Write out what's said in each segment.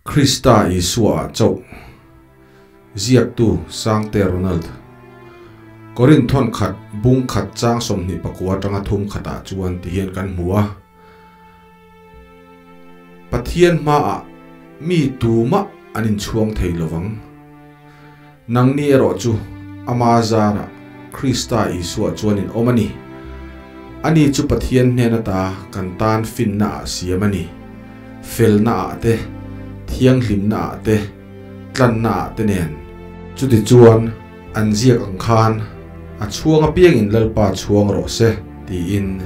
Krista Isua ah chauh. Ziaktu, Sangte Ronald. Korinth thawn khat bung khat chang 24 atanga thum khatah chuan ti hian kan hmu a. Pathian hmaah mi tumah an inchhuang thei lovang. Nangni erawh chu Ama zarah Krista Isua chuan in awm a ni. Ani chu Pathian hnen ata kan tan finna ah siam a ni. Felna ah te, thianghlimna ah te, tlanna ah te nen. Chutichuan, an ziak ang khan, A chhuang apiangin Lalpa chhuang rawh se, tiin.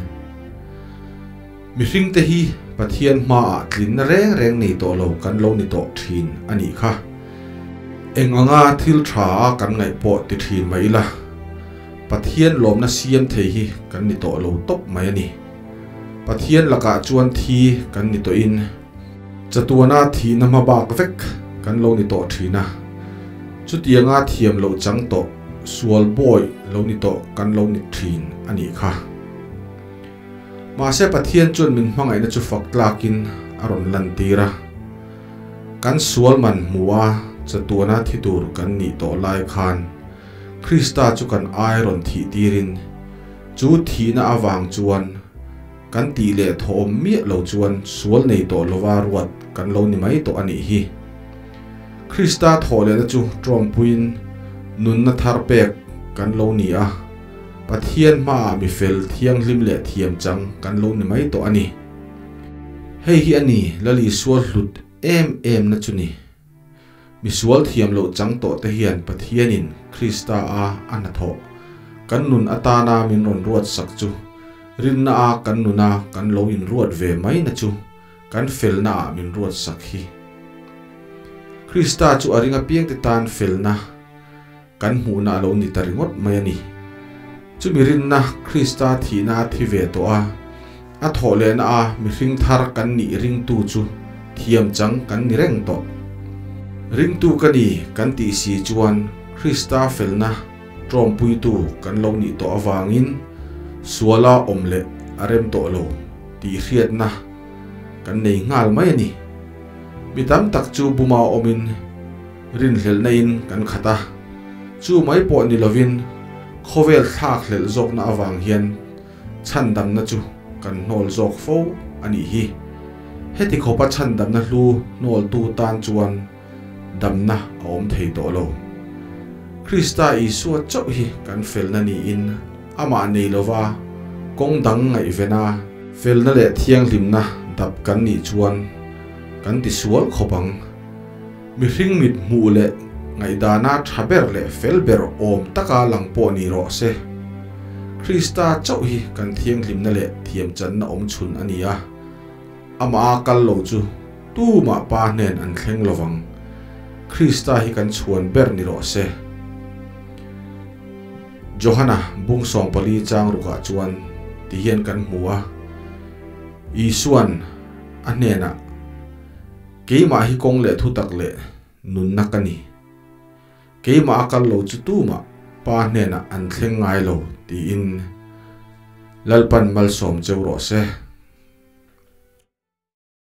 Mihringte hi Pathian hmaah tlinna reng reng nei tawh lo kan lo ni tawh thin a nih kha. Eng anga thil tha a kan ngaih pawh ti thin mai ila, Pathian lawmna siam thei hi kan ni tawh lo tawp mai a ni. Pathian lakah chuan thi kan ni tawhin, chatuana thihna hma bak vek kan lo ni tawh thin a. Chutianga thiam loh chang tawh, sual bawi lo ni tawh kan lo ni thin a nih kha. Mahse Pathian chuan min hmangaihna chu fak tlakin a rawn lantir a. Kan sual man hmu a chatuana thi tur kan nih tawh lai khan Krista chu kan ai rawn thih tirin chu thihna avang chuan kan tih leh thawhawm miah lo chuan sual nei tawh lova ruat kan lo ni mai tawh a nih hi. Krista thawh lehna chu tawngpuiin nunna thar pek kan lo ni a. Pathian hmaah mi fel, thianghlim leh thiam chang kan lo ni mai tawh a ni. Hei hi a ni Lal Isua hlut em em na chu ni. Mi sual thiam loh chang tawh te hian Pathianin Krista a a hnathawh kan nun atana min rawn ruat sak chu rinna a kan nuna kan lo inruat ve mai na chu kan felna ah min ruat sak hi. Krista chu a ring apiangte tan felna Kan hmuhna a lo ni ta ringawt mai a ni. Chumi rinna Krista thihna a thi ve tawh a, a thawh lehna a mihring thar kan nih ringtu chu thiam chang kan ni reng tawh. Ringtu ka ni kan tih si chuan Krista felna tawmpuitu kan lo nih tawh avangin suala awm leh a rem tawh lo tih hriatna kan nei nghal mai a ni. Mi tam tak chu buma awmin Rinhlelhna in kan khat a, chu mai pawh ni lovin khawvel thlak hlelh zawkna avang hian chhandamna chu kan hnawl zawk fo a nih hi. Heti khawpa chhandamna hlu hnawltu tan chuan damna a awm thei tawh lo. Krista Isua chauh hi kan felna niin amah nei lova kawng dang ngaihvena felna leh thianghlimna dap kan nih chuan kan tisual khawp ang. Mihring mit hmuh leh ngaihdana tha ber leh fel ber awm taka lang pawh ni rawh se. Krista chauh hi kan thianghlimna leh thiamchanna awm chhun a ni a, amah a kal lo chu tumah Pa hnen an thleng lovang. Krista hi kan chhuan ber ni rawh se. Johana bung 14 chang rukah chuan ti hian kan hmu a, Isuan a hnenah, Keimah hi kawng leh thutak leh nunna ka ni. Keimah a kal lo chu tumah Pa hnenah an thleng ngai lo, tiin Lalpan malsawm cheu rawh se.